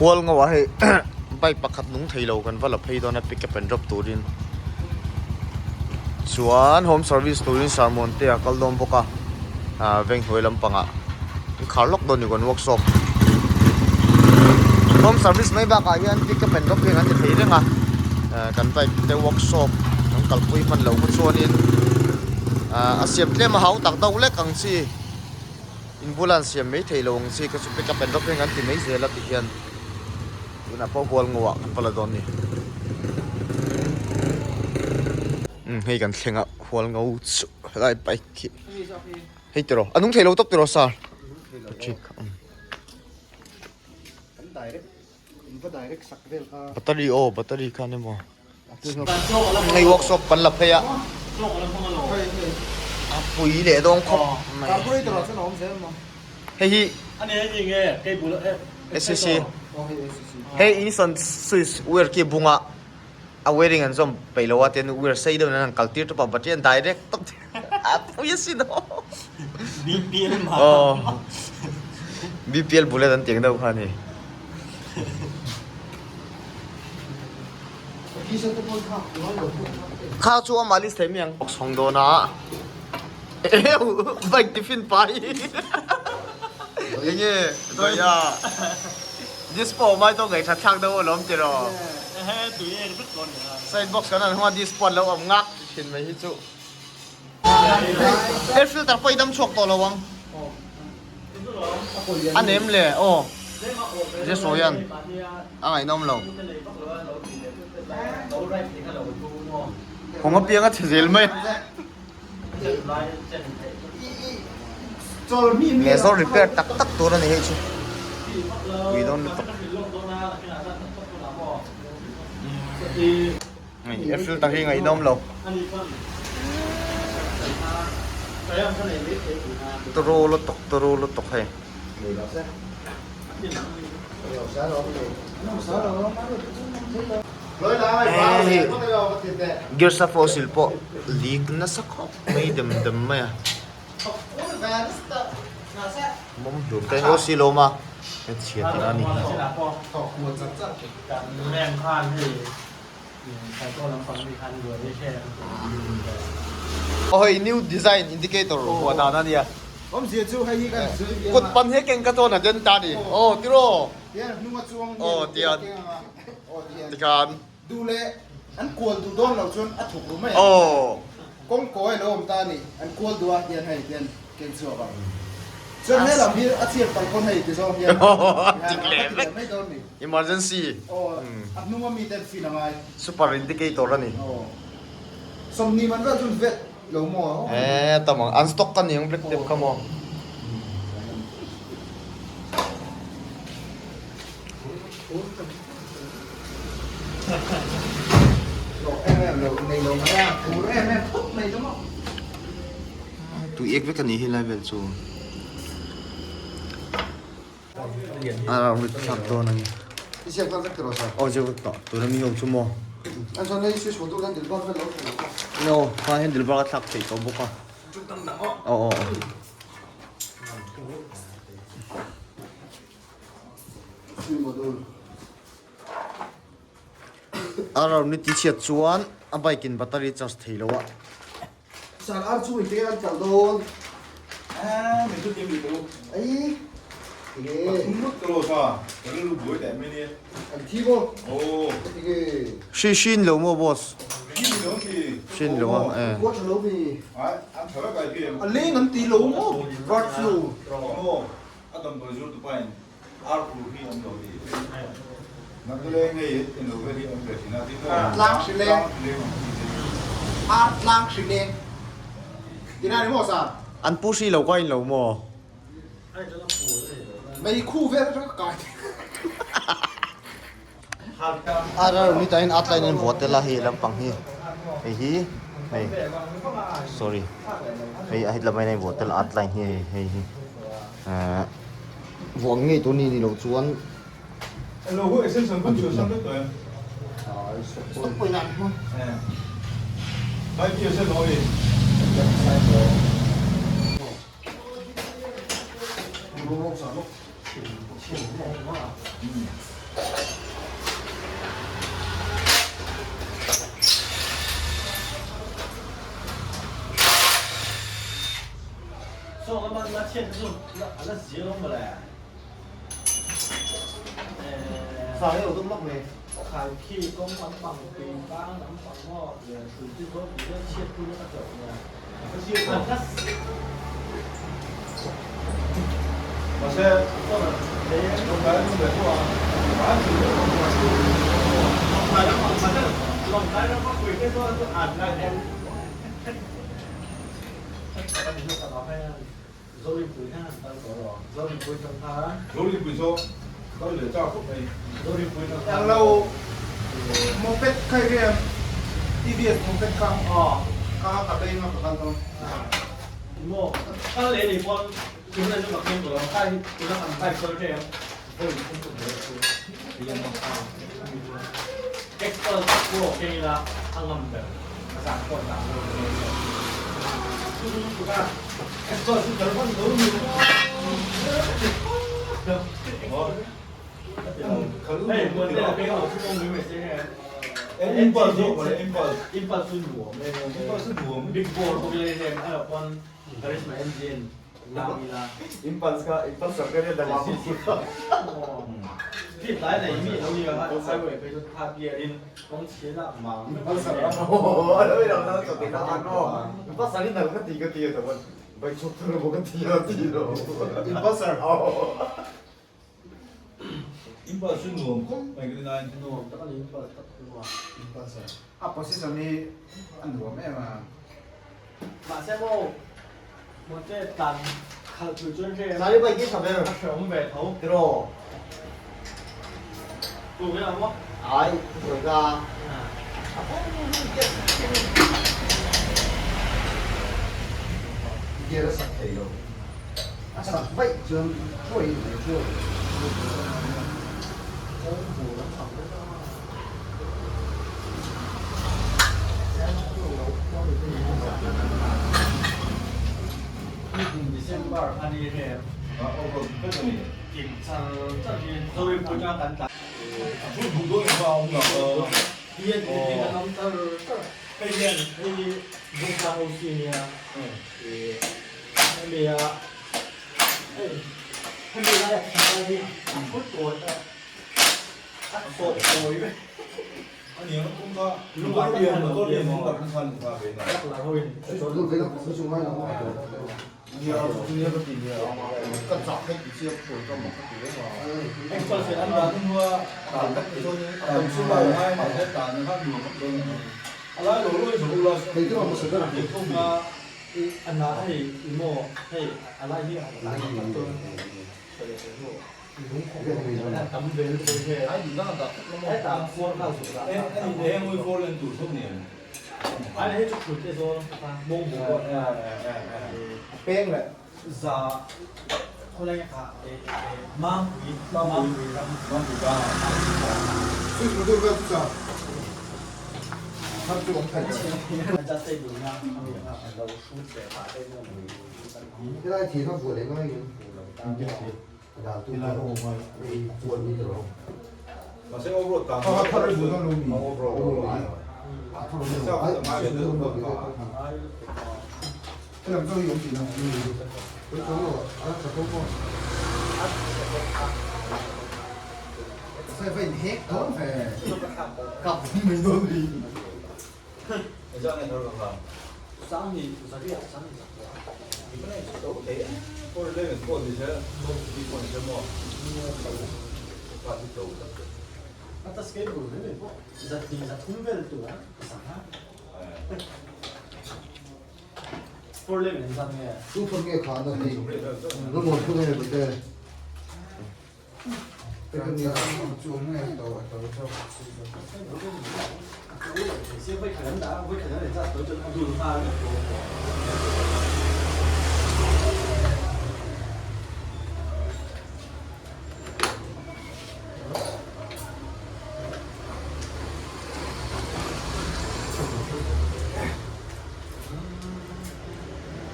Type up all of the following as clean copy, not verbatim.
Hual ngo ah hei bike pakhat nung thei lo kan va la phei dawn a pick up and drop turin chuan home service turin sermon te a kal dawn bawk a ah veng hnuai lampangah an khar lawk dawn ni kan workshop home service mai bakah hian pick up and drop hi kan ti thei reng a ah kan bike te workshop kan kalpui hman loh kha chuanin ah a siam tlem a hau tak deuh lek ang chi. In bula an siam mai thei lo ang chi ka chu pick up and drop hian kan ti mai zel a ti hian tunah pawh hual ngo ah kan va la dawn ni. Umm hei kan thleng a hual ngo chu helai bike khi hei tiraw a nung thei lo tawp tiraw sir Patrick umm battery aw battery khan emaw. Hei workshop kan la phei a, a pui leh dawn khawp mai. Hei hi SCC hei Inson switch wire khi bunga a wiring an zawm peih lo a tin wire sei deuhin an han kal tir tawp a battery an direct tawp a pui asin aw. BPL bullet an tih ang deuh kha a ni. Kha chu a malis thei mai ang. Box hawng dawn a. Eheu bike tiffin pai. Enge Doia. Dispo mai to ngaih that thlak deuh alawm tiraw. Side box kan han hawng a dispo an lo awm ngak thin mai hi chu. Air filter pawh i dam chhuak tawh lo ang. A nem le aw. Je sawian a ngaihnawm lo. Kawng apiang a chhe zel mai. Mezawr repair tak tak tur a ni hei chu. Pui dawn lutuk. Air filter hi ngaihnawm lo. Turu lutuk turu lutuk hei. Hei gear shuffle sil pawh leak nasa khawp mai dem dem mai a. Mawm hlum te ho si lo ma he chhia tih a ni hi. Aw hei new design indicator huah dan a nia. Kut pan hi keng ka chuan a den ta ni. Aw tiraw. Aw tian. Tikhan. Duh leh an kual duh dawn loh chuan a thuk ru mai ang. Aw. Kawng kawi lo awm ta a ni. An kual duh a hian hei tian keng chhuak ang. Chuan he lam hi a chhiat palh pawn hei ti zawng hian Tik leh vek. Mai dawn ni. Emergency. Aw a hnung a mi ten fin a ngai. Super indicator a ni. Aw. 20 man vel chuan vet lo maw. Eh tam ang. An stock ka ni ang black tape kha maw. Tui ek vek a ni helai vel chu a rit thlak dawn a ni aw ziak vek tawh tuna mi ho chu maw aw kha hian dilbar a thlak theih tawh bawk a aw aw aw. A round ni ti chhiat chuan a bike in battery charge thei lo a. Sir ar chu ite an kal dawn. Ah min chu tim tu. Ai. Tige. Pathum lut lo sa. Ka rilru buai teh mai nia. An thi maw? Aw. Tige. Hri hrin lo maw boss? Hrin lo ti. Hrin lo a eh. Khua tha lo mi. Ai an tha vek ai pm. A leng an ti lo maw? Bird flu. Maw. A damdawi zur tu pain ar phur hi awm lo ti. Nakleng hei en lo vel hi awm ve thin a ti maw? Tlang hri leng. Tlang hri leng awm thin te. Ar tlang hri leng. Tina ni maw sir? An pu hri lo ka in lo maw? Mei khu vel atang ka kai. Ar ar ni tain at line in vuah tel a hei lampang hi hei hi hei sorry hei a hetlama hian a invuah tel a at line hi hei hei hi ahh vuah ngei tur ni ni loh chuan a dik lo. Englo moped kha i riam TVS moped kha kha ka bei nga ka kal dawn. A position hi a nuam em a. Gear a sak thei lo. A sak vaih chuan thuai in mai thuai.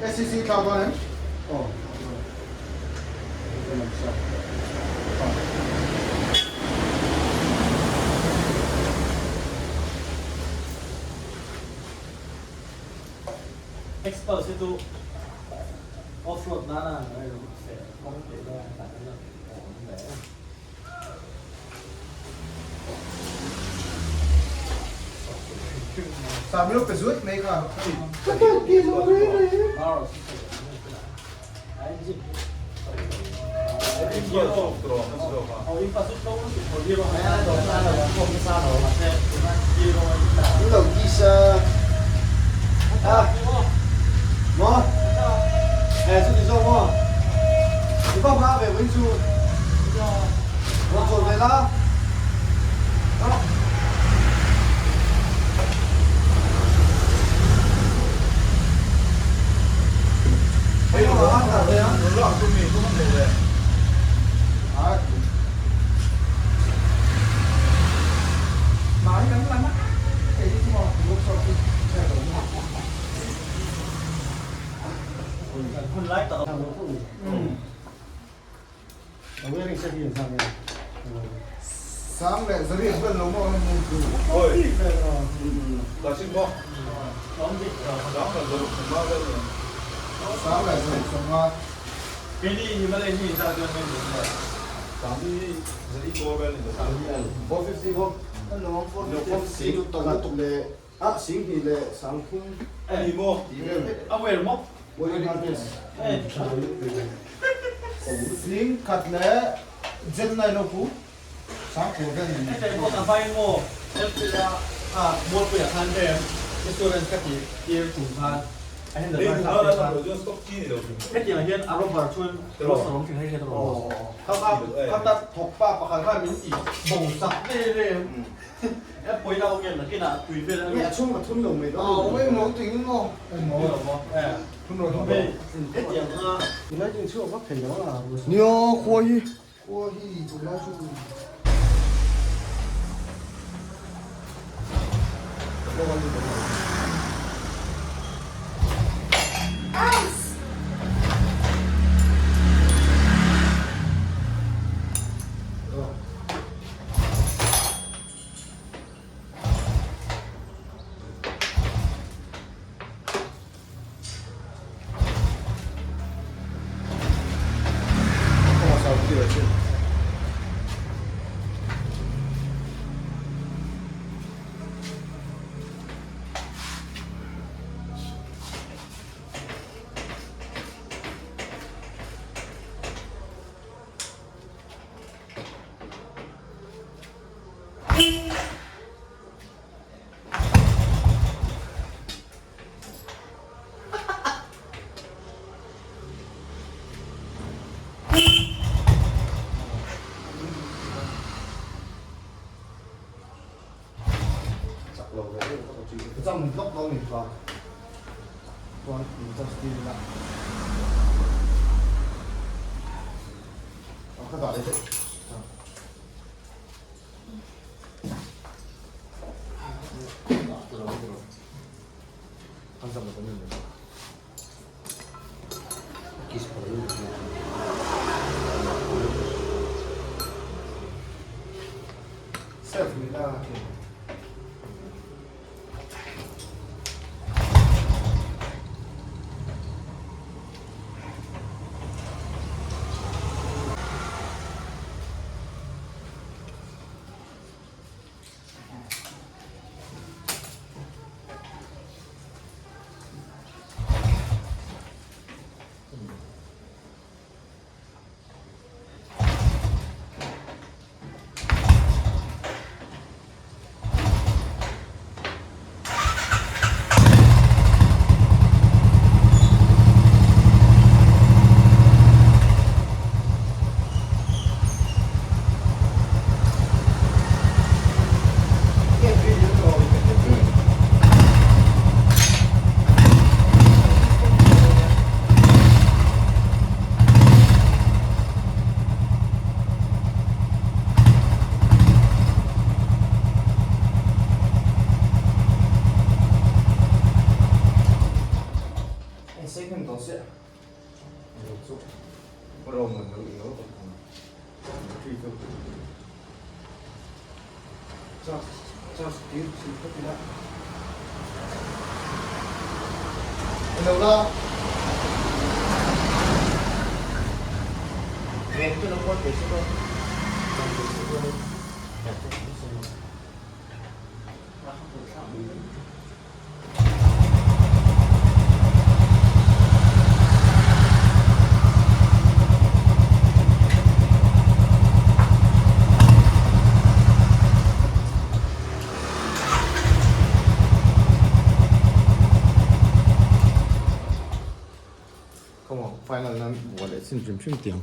SCC tlau dawn em? Aw. Off road nana feh kawng tih lai an tah hian a awm hle. Sam lo pe zuaih mai kha. Lo tisa a maw he chu ti zawk maw i va hma ve vawi chu rawn chawl ve la. Sang leh zariat vel lo maw hei chu. Sang leh zariat sawmnga. Sing khat leh jet nai lo pu sang tur vel ni. Khata thawk pa pakhat khan min ti bo sak ve ve. A chhung a thun lo mai dawn. Aw eng lo tui in maw. Thun rawh thun rawh. Nia khua hi. Khua hi tunlai chu. Come on, final nan buah leh chin hrim hrim tiang.